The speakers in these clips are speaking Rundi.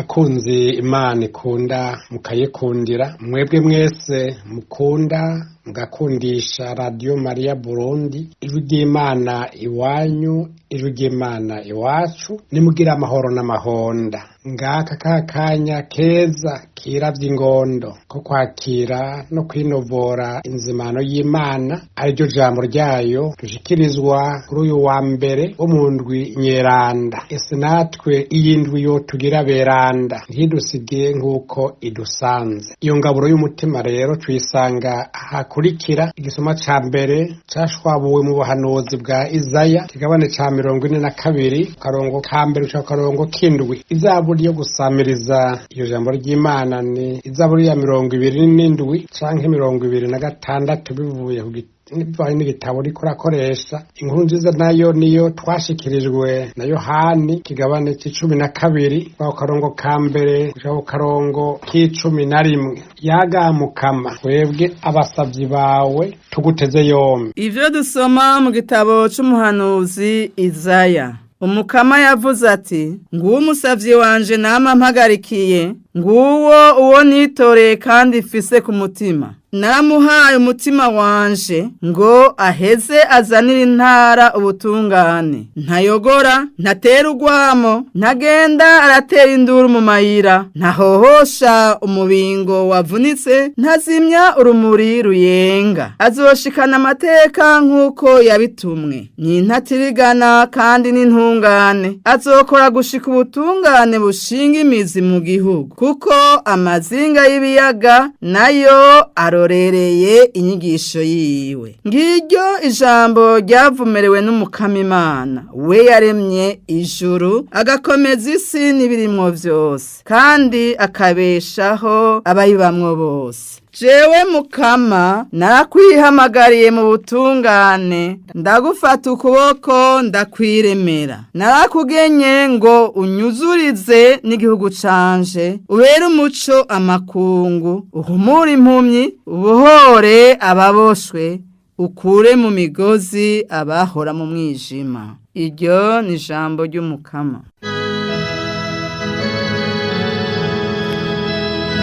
Bakunzi Imana ikunda mukayikundira, mwebwe mwese mukunda mugakundisha Radiyo Mariya Burundi, ijwi ry'Imana iwanyu, ijwi ry'Imana iwacu, nimugire amahoro n'amahonda. Ngaka ka kanya keza kiravye ingondo ko kwakira no kwinovora inzimano y'Imana, ariryo jambo ryayo dushikirizwa kuri uyu wa mbere wo mu ndwi nyeranda. Ese natwe iyi ndwi yo tugira beranda, ntidusige nk'uko idusanze. Iyo ngaburo y'umutima rero tuyisanga hakurikira igisoma ca mbere cashwabuwe mu buhanuzi bwa Izaya, kigabane ca 42 karongo ka mbere gushika karongo k'indwi. Izaburi yo gusamiriza iyo jambo ry'Imana ni izaburi ya 27 canke 26 bivuye ku bivanye n'igitabo uriko urakoresha. Inkuru nziza nayo niyo twashikirijwe na Yohani, kigabane c'12 kwa karongo ka mbere gushika ku karongo k'11. Yagamukama, twebwe abasavyi bawe tuguteze yombi. Ivyo dusoma mu gitabo c'umuhanuzi Izaya. Umukama yavuze ati: nguwo umusavyi wanje nama mpagarikiye, nguwo uwo nitoreye kandi mfise ku mutima. Naramuhaye umutima wanje ngo aheze azanire intara ubutungane. Ntayogora, ntatera urwamo, ntagenda aratera induru mu mayira, ntahohosha umubingo wavunitse, ntazimya urumuri ruyenga. Azoshikana amateka nk'uko yabitumwe. Ni intatirigana kandi n'intungane. Azokora gushika ubutungane bushinga imizi mu gihugu, kuko amazinga y'ibiyaga nayo arorereye inyigisho yiwe. Ngiryo ijambo ryavumerewe n'Umukama Imana, we yaremye ijuru agakomeza isi n'ibirimwo vyose, kandi akabeshaho abayibamwo bose. Jewe Mukama narakwihamagariye mu butungane, ndagufata ukuboko ndakwiremera. Narakugenye ngo unyuzurize n'igihugu canje, ubere umuco amakungu, uhumure impumyi, ubohore ababoshwe, ukure mu migozi abahora mu mwijima. Iryo ni ijambo ry'Umukama.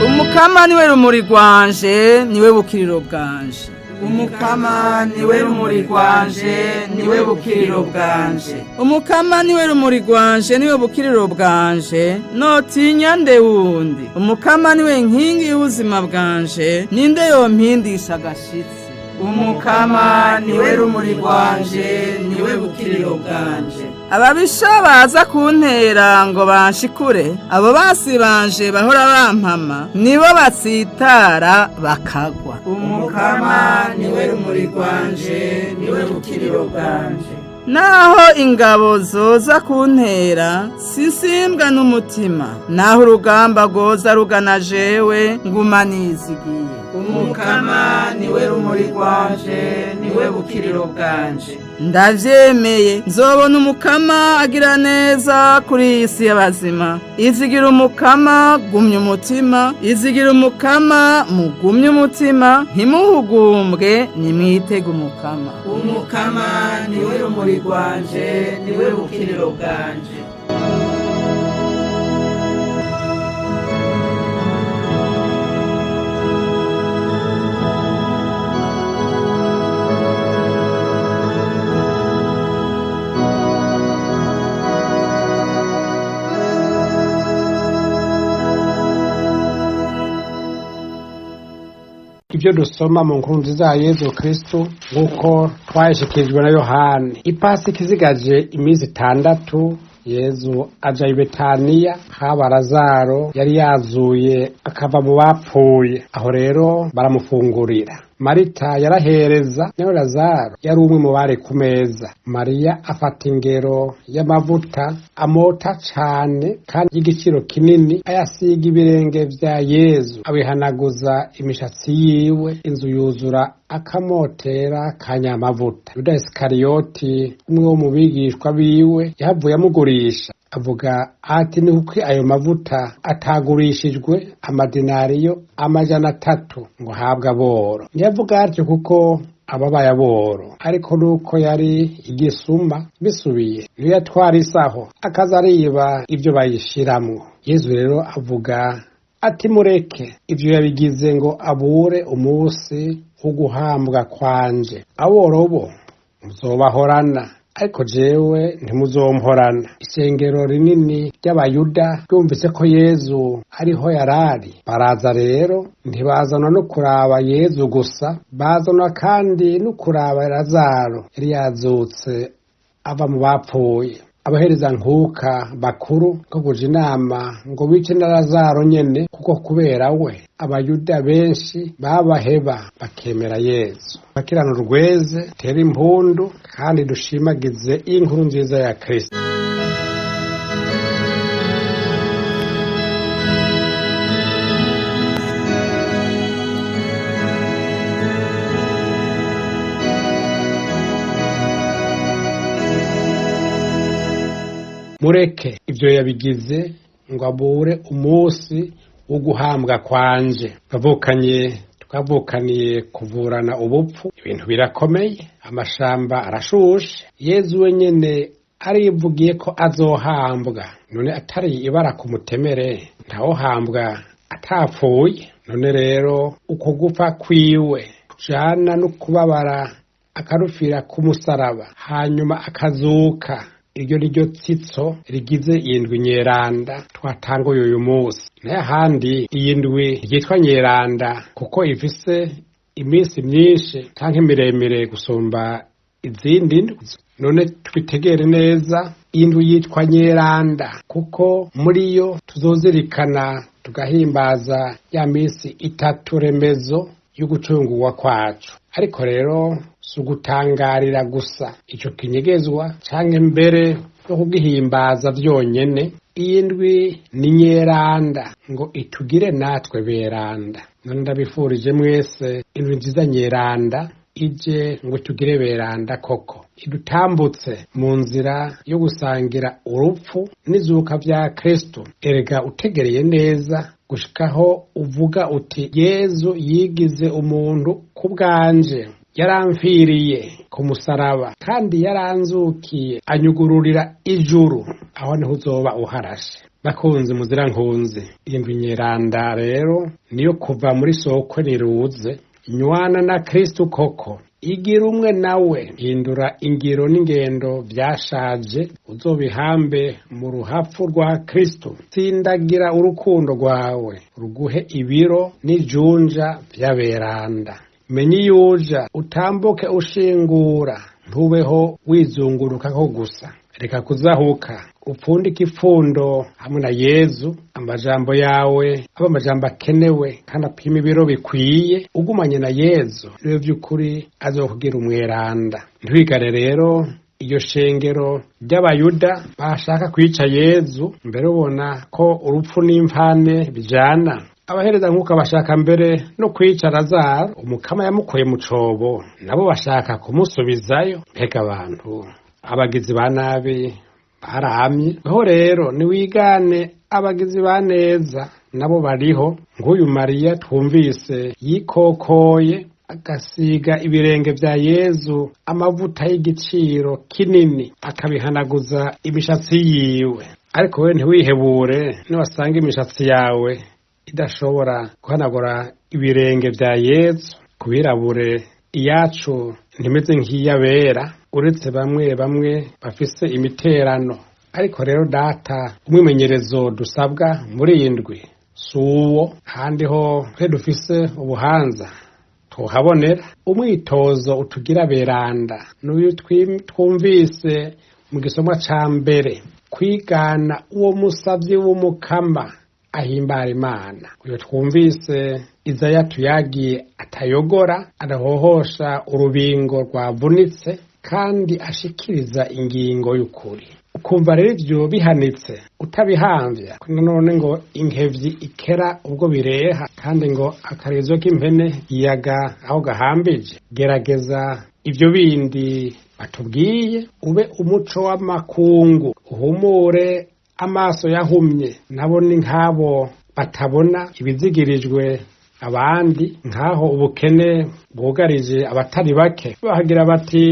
Umukama niwe rumuri rwanje, niwe bukiriro bwanje. Umukama niwe rumuri rwanje, niwe bukiriro bwanje. Umukama niwe rumuri rwanje, niwe bukiriro bwanje, notinya nde wundi? Umukama niwe nkingi y'ubuzima bwanje, ninde yompindisha agashitsi? Umukama niwe rumuri rwanje, niwe bukiriro bwanje. Ababisha baza kuntera ngo banshikure, abo basi banje bahora bampama, nibo batsitara bakagwa. Umukama niwe rumuri rwanje, niwe bukiriro bwanje. Naho ingabo zoza kuntera, sisimbwa n'umutima. Naho urugamba rwoza rugana jewe, nguma nizigiye. Umukama niwe rumuri rwanje, niwe bukiriro bwanje. Ndavyemeye, nzobona Umukama agira neza kuri iyi si y'abazima. Izigira Umukama, gumya umutima. Izigira Umukama, mugumye umutima. Ntimuhugumbwe, nimwitege Umukama. Umukama niwe rumuri rwanje, niwe bukiriro bwanje. Ibyo dusoma mu nkuru nziza ya Yezu Kristu nk'uko twayishikirijwe na Yohani. Ipasika izigaje iminsi 6, Yezu aja i Betaniya haba Lazaro yari yazuye akava mu bapfuye. Aho rero baramufungurira. Marita yarahereza, nawe Lazaro yari umwe mu bari ku meza. Mariya afata ingero y'amavuta amota cane kandi y'igiciro kinini, ayasiga ibirenge vya Yezu, abihanaguza imishatsi yiwe, inzu yuzura akamotera kanyamavuta. Yuda Isikariyoti, umwe wo mu bigishwa biwe, yahavuye amugurisha. Avuga ati ni kuko ayo mavuta atagurishijwe amadinariyo 300 ngo ahabwe aboro. Ntiyavuga atyo kuko ababaye aboro, ariko nuko yari igisuma bisubiye niyo yatwara isaho akaza ariba ibyo bayishiramwo. Yezu rero avuga ati mureke, ivyo yabigize ngo abure umunsi wo guhambwa kwanje. Aboro bo muzobahorana, ariko jewe ntimuzomporana. Isengero rinini ry'Abayuda ryumvise ko Yezu ariho yarari, baraza rero, ntibazanwa no kuraba Yezu gusa, bazanwa kandi no kuraba Lazaro yari yazutse ava mu bapfuye. Abahereza nkuka bakuru ko kuja inama ngo bice na Lazaro nyene, kuko kubera we Abayuda benshi babaheba bakemera Yezu. Bakirana urweze, tere impundu kandi dushimagize inkuru nziza ya Kristo. Mureke, ivyo yabigize ngo abure umunsi wo guhambwa kwanje. Bavukanye twavukaniye kuvurana ubupfu, ibintu birakomeye, amashamba arashushe. Yezu wenyene arivugiye ko azohambwa, none atari ibara ku mutemere ntawohambwa atapfuye. None rero uko gupfa kwiwe kujana no kubabara akarufira ku musaraba, hanyuma akazuka, iryo niryo tsitso rigize iyi ndwi nyeranda twatanguye uyu munsi. Nayo ahandi iyi ndwi ryitwa nyeranda kuko ifise iminsi myinshi canke miremire gusumba izindi ndwi. None twitegere neza, iyi ndwi yitwa nyeranda kuko muri yo tuzozirikana tugahimbaza ya minsi itatu remezo yo gucungurwa kwacu. Ariko rero si ugutangarira gusa ico kinyegezwa canke mbere no kugihimbaza vyonyene. Iyi ndwi ni nyeranda ngo itugire natwe beranda. None ndabifurije mwese indwi nziza nyeranda, ije ngo tugire beranda koko, idutambutse mu nzira yo gusangira urupfu n'izuka vya Kristo. Erega utegereye neza gushikaho uvuga uti Yezu yigize umuntu ku bwanje, yaramfiriye ku musaraba kandi yaranzukiye anyugururira ijuru, aho niho uzoba uharashe. Bakunzi muzira nkunzi, indwi nyeranda rero niyo kuva muri soko niruze, nywana na Kristo koko, igira umwe nawe, hindura ingiro n'ingendo vyashaje, uzobihambe mu ruhapfu rwa Kristo. Tsindagira urukundo rwawe ruguhe ibiro n'ijunja vy'aberanda. Menya iyuja, utambuke ushingura, ntubeho wizungurukako gusa. Reka kuzahuka, upfundike ipfundo hamwe na Yezu. Amajambo yawe aba amajambo akenewe kandi apima ibiro bikwiye. Ugumanye na Yezu niwe vy'ukuri azokugira umweranda. Ntwigane rero iryo shengero ry'Abayuda bashaka kwica Yezu, mbere ubona ko urupfu n'imvane bijana. Abahereza nkuka bashaka mbere no kwica Lazaro, umukama yamukuye mu cobo, nabo bashaka kumusubizayo. Mbega abantu abagizi ba nabi baramye. Aho rero niwigane abagizi ba neza, nabo bariho. Nk'uyu Mariya twumvise yikokoye agasiga ibirenge vya Yezu amavuta y'igiciro kinini, akabihanaguza imishatsi yiwe. Ariko we ntiwihebure niwasanga imishatsi yawe idashobora guhanagura ibirenge vya Yezu. Kubirabure iyacu ntimeze nk'iyabera, uretse bamwe bamwe bafise imiterano. Ariko rero data, umwimenyerezo dusabwa muri iyi ndwi si uwo, ahandi ho twe dufise ubuhanza tuhabonera. Umwitozo utugira beranda n'uyu twumvise mu gisomwa ca mbere, kwigana uwo musavyi w'umukama ahimbara Imana. Uyu twumvise Izaya tuyagiye atayogora, adahohosha urubingo rwavunitse, kandi ashikiriza ingingo y'ukuri. Ukumva rero ivyo bihanitse utabihamvya, none ngo inkevyi ikera ubwo bireha, kandi ngo akarizo k'impene iyaga aho gahambije. Gerageza ivyo bindi batubwiye, ube umuco w'amakungu, uhumure Amaso yahumye nabo ni nk'abo batabona ibizigirijwe abandi, nk'aho ubukene bwugarije abatari bake. Bahagira bati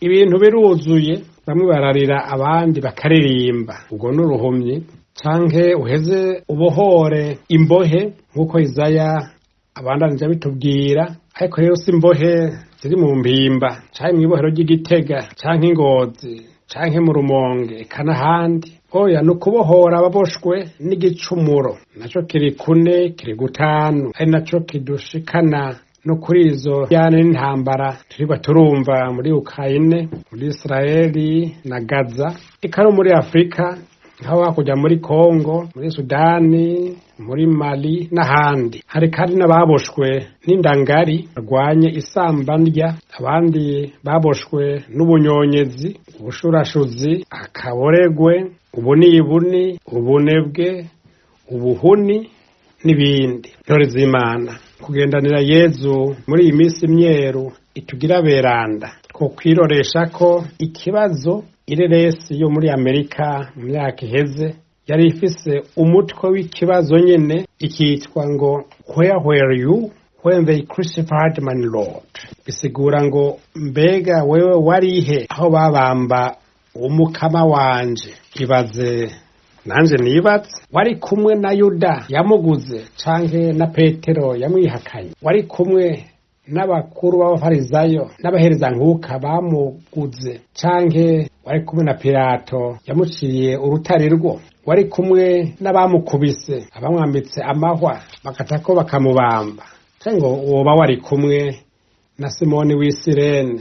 ibintu biruzuye, bamwe bararira abandi bakaririmba. Ubwo ni uruhumyi. Canke uheze ubohore imbohe nk'uko Izaya abandanije abitubwira. Ariko rero si imbohe ziri mu mpimba canke mw'ibohero ry'Igitega canke Ingozi canke mu Rumonge eka n'ahandi. Oya, ni ukubohora ababoshwe n'igicumuro, naco kiri kune kiri gutanu, ari naco kidushikana no kuri izo jyane n'intambara turigwa turumva muri Ukraine, muri Israeli na Gaza, eka no muri Afrika, nkaho hakurya muri Kongo, muri Sudani, muri Mali n'ahandi. Hari kandi n'ababoshwe n'indangari barwanye isambandya, abandi baboshwe n'ubunyonyezi, ubushurashuzi, akaboregwe, ubunibuni, ubunebwe, ubuhuni n'ibindi. Ntore z'Imana, kugendanira Yezu muri iyi minsi myeru itugira beranda, twokwiroresha ko ikibazo ireresi yo muri Amerika mu myaka iheze yari ifise umutwe w'ikibazo nyene, ikitwa ngo "Where were you when they crucified my Lord?" Bisigura ngo mbega wewe warihe aho babamba umukama wanje? Ibaze nanje nibaze, wari kumwe na Yuda yamuguze canke na Petero yamwihakanye? Wari kumwe n'abakuru b'abafarizayo n'abaherezankuka bamuguze, canke wari kumwe na Pilato yamuciye urutare rwo? Wari kumwe n'abamukubise, abamwambitse amahwa bakatako bakamubamba, canke ngo woba wari kumwe na Simoni w'Isirene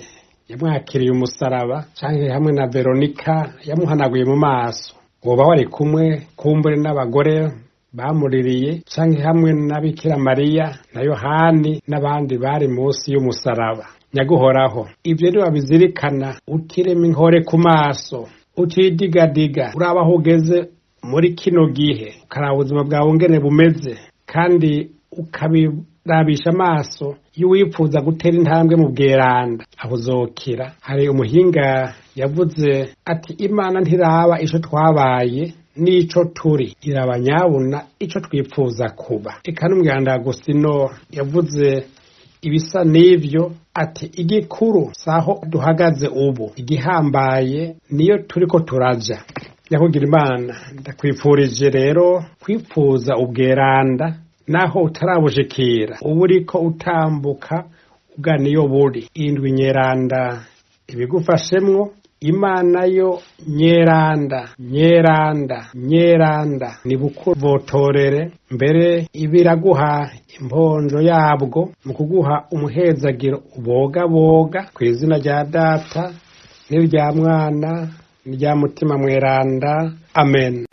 yamwakiriye umusaraba, canke hamwe na Veronika yamuhanaguye mu maso? Woba wari kumwe kumbure n'abagore bamuririye, canke hamwe na Bikira Mariya na Yohani n'abandi bari munsi y'umusaraba? Nyaguhoraho, ivyo niwabizirikana, utirema inkore ku maso, utidigadiga, uraba aho ugeze muri kino gihe, ukaraba ubuzima bwawe ingene bumeze, kandi ukabirabisha amaso y'uwipfuza gutera intambwe mu bweranda, aho uzokira. Hari umuhinga yavuze ati Imana ntiraba ico twabaye n'ico turi, iraba nyabuna ico twipfuza kuba. Eka n'umweranda Agustino yavuze ibisa n'ivyo, ati igikuru saho duhagaze ubu, igihambaye niyo turiko turaja. Nyakugira Imana, ndakwipfurije rero kwipfuza ubweranda naho utarabushikira, uba uriko utambuka ugana iyo buri. Indwi nyeranda ibigufashemwo. Imana yo nyeranda nyeranda nyeranda nibukuvotorere, mbere ibiraguha imponjo yabwo mu kuguha umuhezagiro ubogaboga. Ku izina rya Data n'irya Mwana n'irya Mutima Mweranda, amen.